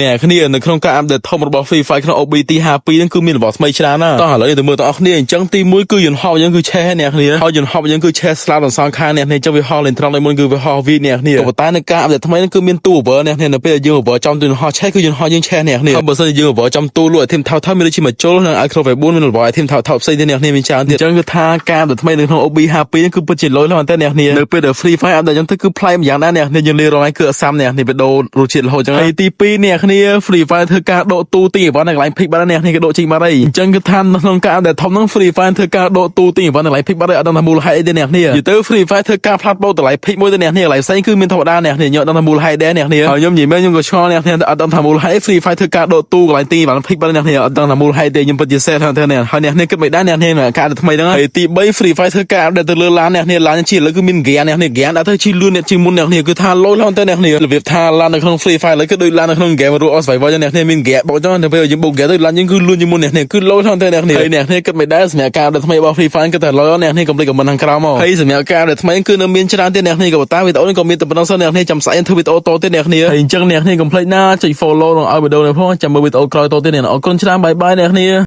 អ្នកគ្នានៅក្នុងការ update ធំរបស់ Free Fire ក្នុង OB ទី52ហ្នឹងគឺមានរបស់ថ្មីច្រើនណាស់តោះឥឡូវទៅមើលទាំងអស់គ្នាអញ្ចឹងទី1គឺយន្តហោះយើងគឺឆេះអ្នកគ្នាហើយយន្តហោះយើងគឺឆេះស្លាប់ទាំងសងខាងអ្នកគ្នាអញ្ចឹងវាហោះលេងត្រង់ដូចមុនគឺវាហោះវីអ្នកគ្នាក៏ប៉ុន្តែនៅការ update ថ្មីហ្នឹងគឺមានទូ over អ្នកគ្នានៅពេលដែលយើង over ចំយន្តហោះឆេះគឺយន្តហោះយើងឆេះអ្នកគ្នាហើយបើសិនជាយើង over ចំទូលក់ item ថោថោមានដូចជាមួយជុលនិង Microwave 4មានរបស់ item ថោថោផ្សេងទៀតអ្នកគ្នាមានច្រើនទៀតអញ្ចឹងគឺថាការ update ថ្មីនៅក្នុង OB 52ហ្នឹងគឺពិតជាលយណាស់តែអ្នកគ្នានៅពេលដែល Free Fire update អញ្ចឹងទៅគឺប្លែកម្យ៉ាងដែរអ្នកគ្នាយើងលេងរងហើយគឺអត់សាំអ្នកគ្នាបដូររសជាតិរហូតអញ្ចឹងហើយទី2អ្នកគ្នា Free Fire ធ្វើការដកទូទីអីវ៉ាន់នៅកន្លែង pick បាត់អ្នកគ្នាក៏ដកចេញបាត់ហើយអញ្ចឹងគឺថានៅក្នុងការ update ធំហ្នឹង Free Fire ធ្វើការដកទូទីអីវ៉ាន់នៅកន្លែង pick បាត់ហើយអត់ដឹងថាមូលហេតុអីទេអ្នកគ្នានិយាយទៅ Free Fire ធ្វើការផ្លាស់ប្ដូរតម្លៃ pick មួយទៅអ្នកគ្នាកន្លែងផ្សេងគឺមានធម្មតាអ្នកគ្នាខ្ញុំអត់ដឹងថាមូលហេតុដែរអ្នកគ្នាហើយខ្ញុំនិយាយមែនខ្ញុំក៏ឆ្ងល់អ្នកគ្នាអត់ដឹងថាមូលហេតុ Free Fire ធ្វើការដកទូកន្លែងទីអីវ៉ាន់ pick បាត់អ្នកគ្នាអត់ដឹងថាមូលហេតុទេខ្ញុំពិតជាសេះថាអ្នកហើយអ្នកគ្នាគិតមិនដែរអ្នកគ្នាការ update ថ្មីហ្នឹងហើយទី3 Free Fire ធ្វើការ update ទៅលើឡានអ្នកគ្នាឡានជាឥឡូវគឺមាន gear អ្នកគ្នា gear ដាក់ទៅជិះលឿនអ្នកជាងមុនអ្នកគ្នាគឺថាលយឡើងទៅអ្នកគ្នារបៀបថាឡាននៅក្នុង Free Fire ឥឡូវគឺដូចឡាននៅក្នុង game Rule of Survival ចឹងអ្នកគ្នាមាន gear បុកចឹងទៅពេលយើងបុក gear ទៅឡានយើងគឺលឿនជាងមុនអ្នកគ្នាគឺលយឡើងទៅអ្នកគ្នាហើយអ្នកគ្នាគិតមិនដែរសម្រាប់ការ update ថ្មីរបស់ Free Fire គឺតែលយអ្នកគ្នាកុំភ្លេច comment ខាងក្រោមមកហើយសម្រាប់ការ update ថ្មីគឺនៅមានច្រើនទៀតអ្នកគ្នាក៏ប៉ុន្តែវីដេអូនេះក៏មានតែប៉ុណ្្នឹងសិនអ្នកគ្នាចាំស្អែកធ្វើវីដេអូតទៀតអ្នកគ្នាហើយអញ្ចឹងអ្នកគ្នាកុំភ្លេចណាចុច follow និងឲ្យវីដេអូនេះផងចាំមើលវីដេអូក្រោយតទៀតអ្នកអរគុណច្រើន bye bye អ្នកគ្នា។